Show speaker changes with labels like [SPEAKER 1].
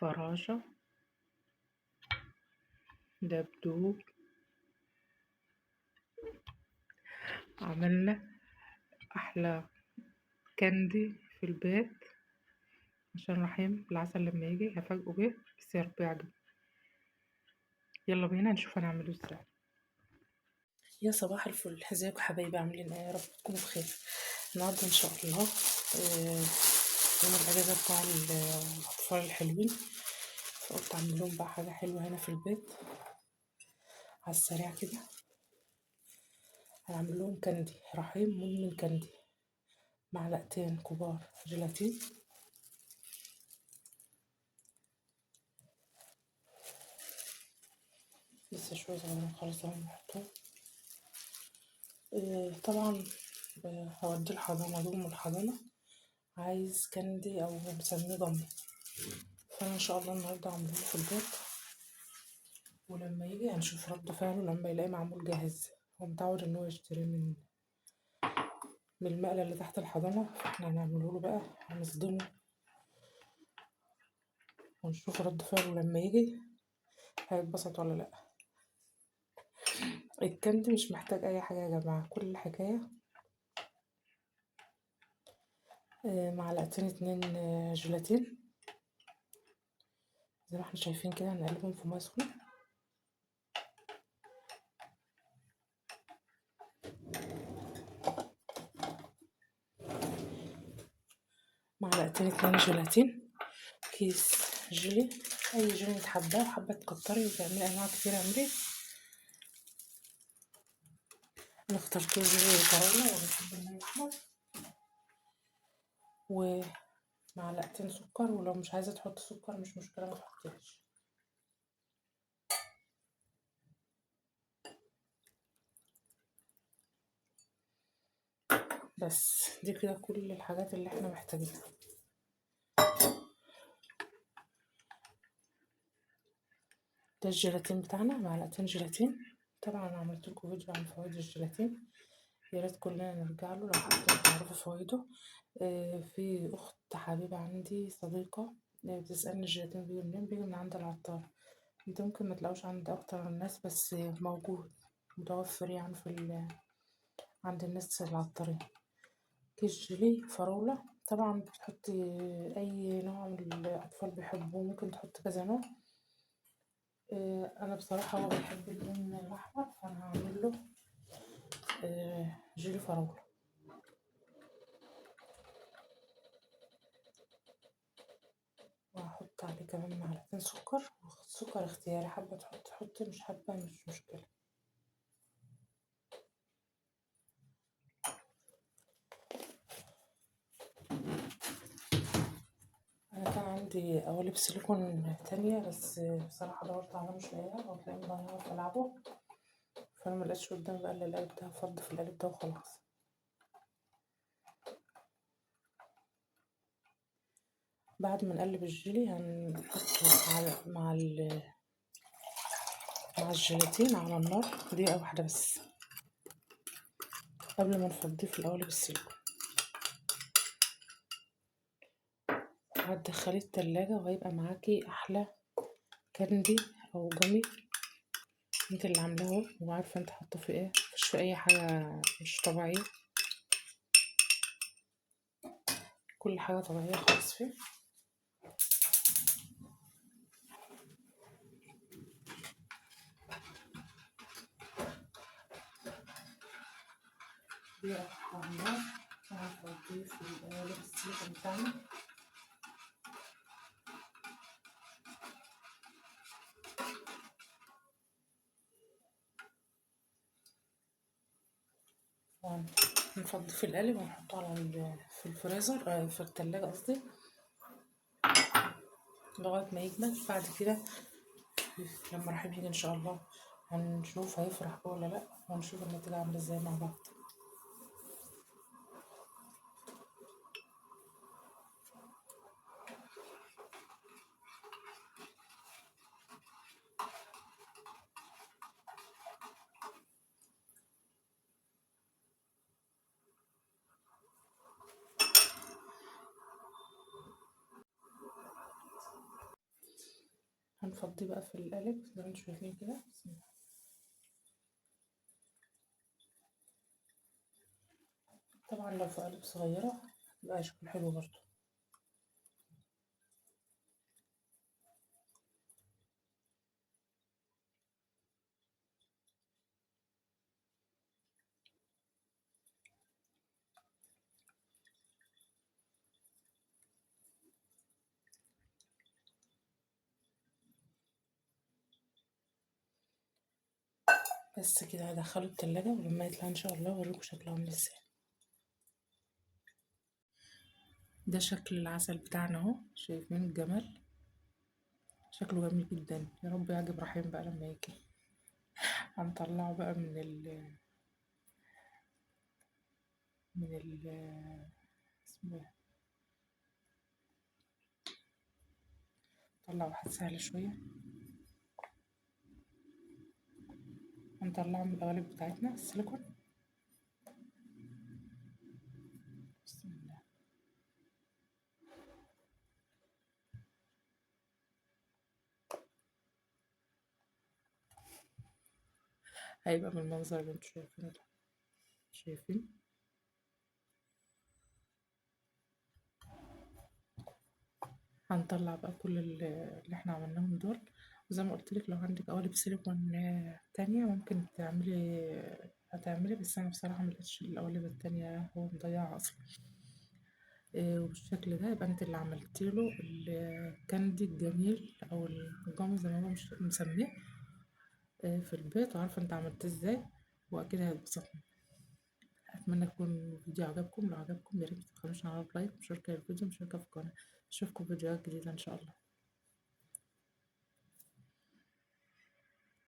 [SPEAKER 1] فراشة، دبدوب. عملنا أحلى candy في البيت عشان رحيم العسل لما يجي هفاجئه بيه، بس يا رب يعجبه. يلا بينا نشوف هنعمله ازاي. يا صباح الفل، ازيكم حبايبي؟ عاملين ايه؟ يا رب تكونوا بخير. النهارده ان شاء الله يوم الاجازة بتاع الاطفال الحلوين، فقلت اعمل لهم بقى حاجة حلوة هنا في البيت على السريع كده. هنعمل لهم candy. رحيم مدمن candy. معلقتين كبار جيلاتين، لسه شوية صغيرين خالص اهو نحطهم. طبعا هوديه الحضانة، دوم الحضانة عايز candy او مسميه gummy، فانا ان شاء الله النهارده هعمله في البيت، ولما يجي هنشوف رد فعله لما يلاقي معمول جاهز. هو متعود ان هو يشتري من المقله اللي تحت الحضانة، فاحنا هنعمله له بقى، هنصدمه ونشوف رد فعله لما يجي، هيتبسط ولا لا. ال candy مش محتاج اي حاجة يا جماعة، كل الحكاية معلقتين 2 جيلاتين زي ما احنا شايفين كده، هنقلبهم في مية سخنة. معلقتين 2 جيلاتين، كيس جيلي، اي جيلي انت حباه، وحابة تكتري وتعملي انواع كتير اعملي. انا اخترت جيلي فراوله وبحب اللون الاحمر، ومعلقتين سكر، ولو مش عايزه تحط سكر مش مشكلة ما تحطيش. بس دي كده كل الحاجات اللي احنا محتاجينها. ده الجيلاتين بتاعنا، معلقتين جيلاتين. طبعا انا عملت لكم فيديو عن فوائد الجيلاتين، يا ريت كلنا نرجع له لو حابين تعرفوا فوائده. في اخت حبيبه عندي صديقه بتسالني الجيلاتين بيجي منين؟ بيجي من عند العطار. انت ممكن ما تلاقوش عند اكتر الناس، بس موجود متوفر يعني في عند الناس العطارين. كيس جيلي فراوله، طبعا بتحطي اي نوع من الاطفال بيحبوه، ممكن تحط كذا نوع. انا بصراحة هو بيحب اللون الاحمر، فانا هعمل له جيلي فراوله. وهحط عليه كمان معلقتين سكر، سكر اختياري، حابة تحطي حطي، مش حابة مش مشكلة. انا كان عندي قوالب سيليكون تانية، بس بصراحة دورت عليها مش لاقيها، وهتلاقيني ضايعة العبه، فانا ملقتش قدامي بقى الا القالب ده، هفضي في القالب ده وخلاص. بعد ما نقلب الجيلي هنحطه على مع الجيلاتين على النار دقيقة واحدة بس قبل ما نفضيه في القوالب السيليكون. هتدخليه التلاجة وهيبقى معاكي احلى كاندي او جامي انت اللي عاملاه، وعارفه انت حاطه فيه ايه، مفيش فيه اي حاجة مش طبيعية، كل حاجة طبيعية خالص فيه. دقيقة على النار، وهنفضيه في القوالب السيليكون بتاعنا. نفضيه في القالب ونحطه على في الفريزر، في التلاجة قصدي، لغاية ما يجمد. بعد كده لما رحيم يجي ان شاء الله هنشوف هيفرح بيه ولا لا، ونشوف النتيجة عاملة ازاي مع بعض. هنفضيه بقى في القالب زي ما انتم شايفين كده. بسم الله. طبعا لو في قالب صغيرة بقى شكله حلو برضو. بس كده هدخله التلاجة، ولما يطلع ان شاء الله اوريكم شكله عامل ازاي. ده شكل العسل بتاعنا اهو، شايفين الجمال؟ شكله جميل جدا. يا رب يعجب رحيم بقى لما يجي. هنطلعه بقى من ال اسمه ايه، طلع واحد سهل شوية. هنطلعه من القوالب بتاعتنا السيليكون. بسم الله. هيبقى من المنظر اللي انتوا شايفينه ده، شايفين؟ هنطلع بقى كل اللي احنا عملناهم دول. وزي ما قلت لك لو عندك قوالب سيليكون تانية ممكن هتعملي، بس انا بصراحة ما لقيتش القوالب التانية، هو مضيعها اصلا. وبالشكل ده يبقى انت اللي عملتي له الكاندي الجميل او الجامي زي ما هو مش مسميه، في البيت، وعارفة انت عملتيه ازاي، واكيد هيتبسط. اتمنى يكون الفيديو عجبكم. لو عجبكم يا ريت متبخلوش على لايك، مشاركة للفيديو، مشاركة في القناة. اشوفكم في فيديوهات جديدة ان شاء الله.